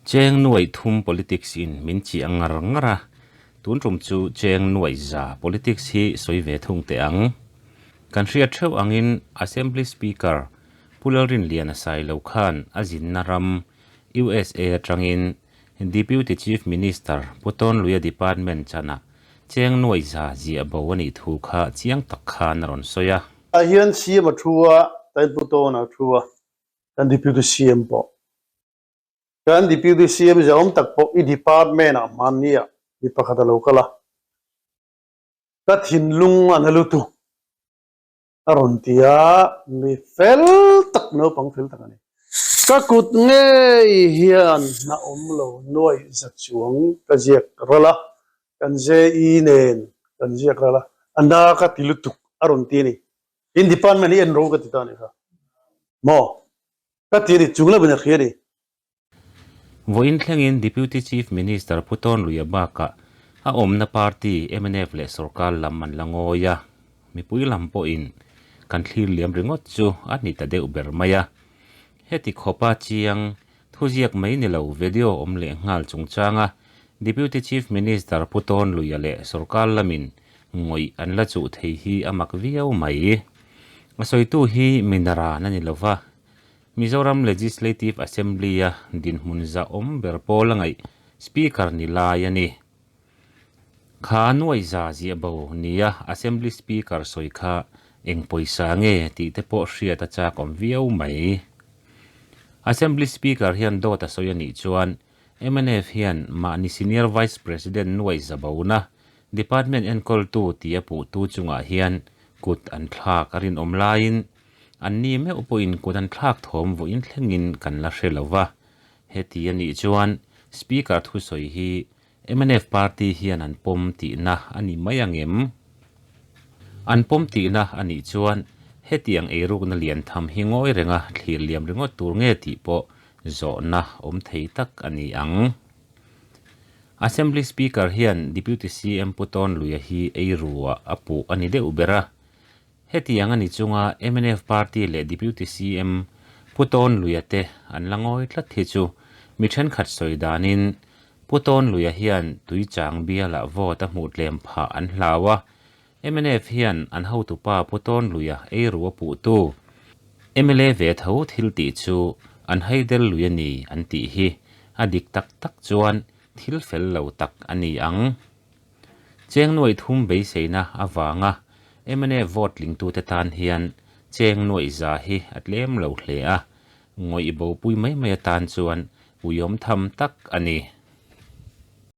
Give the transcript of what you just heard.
Cheng nuaih thum politics in min chiah ngar ngar a, tun tum chu cheng nuaih za politics hi sawi ve thung teh ang. Kan hriat theuh angin Assembly Speaker Pu Lalrinliana Sailo khan a zinna ram USA atangin Deputy Chief Minister Pu Tawnluia Department chanah cheng nuaih za ziah bo a nih thu kha chiang tak khan a rawn sawi a. Ah hian CM a thu a, tain Pu Tawna a thu a, kan Deputy CM pawh. Kan Deputy CM zahawm tak pawh i department ah hmanni ah mi pakhat a lo kal a, ka thinlung a na lutuk a rawn ti a, mi fel tak naupang fel tak a ni. Ka kut ngei hian hna awm lo nuaih za chuang ka ziak ral a, kan JE nen kan ziak ral a, a na ka ti lutuk a rawn ti a ni. In department hi en ro ka ti ta a ni kha maw? Ka ti a ni, chung lovin a hria a ni. Vawiin thlengin Deputy Chief Minister Pu Tawnluia bakah a awmna party mnf leh sorkar lam an la ngawi a, mipui lam pawhin kan thlir liam ringawt chu a ni ta deuh ber mai a. Heti khawpa chiang thuziak mai ni lo video awm leh nghal chungchanga Deputy Chief Minister Pu Tawnluia leh sorkar lamin ngawih an la chuh thei hi a mak viau mai. A sawitu hi Minaran a ni lova, Mizoram Legislative Assembly-a dinhmun zahawm ber pawl a ngaih Speaker ni lai a ni. Kha nuaiza ziah bo nia Assembly Speaker sawi kha eng pawisa nge tih te pawh hriat a chak awm viau mai. Assembly Speaker hian dawt a sawi a nih chuan mnf hian mahni Senior Vice President nuaiza bona Department enkawltu tia puhtu chungah hian kut an thlak a rinawm laiin anni meuh pawhin kut an thlak thawm vawiin thlengin kan la hre lo va. Heti a nih chuan Speaker thusawi hi mnf party hian an pawm tihna a ni mai ang em? An pawm tihna a nih chuan hetiang eirukna lian tham hi ngawi renga thlir liam ringawt tur nge tih pawh zawhna awm thei tak a ni ang. Assembly Speaker hian Deputy CM Pu Tawnluia hi ei ruah a puh a ni deuh ber a. Hetiang a ni chunga mnf party leh Deputy CM Pu Tawnluia te an la ngawi tlat hi chu mi thenkhat sawi danin Pu Tawnluia hian Tuichang bialah vote a hmuh tlem phah an hlau a, Mnf hian an hotupa Pu Tawnluia ei ru a puhtu mla ve tho thil tih chu an haidel lui a ni an tih hi a dik tak tak chuan thil fel lo tak a ni ang. Cheng nuaih thum beiseina avanga mnf vote tlingtute tan hian cheng nuaih za hi a tlem lo hle a, ngawih bopui mai mai atan chuan uiawm tham tak a ni.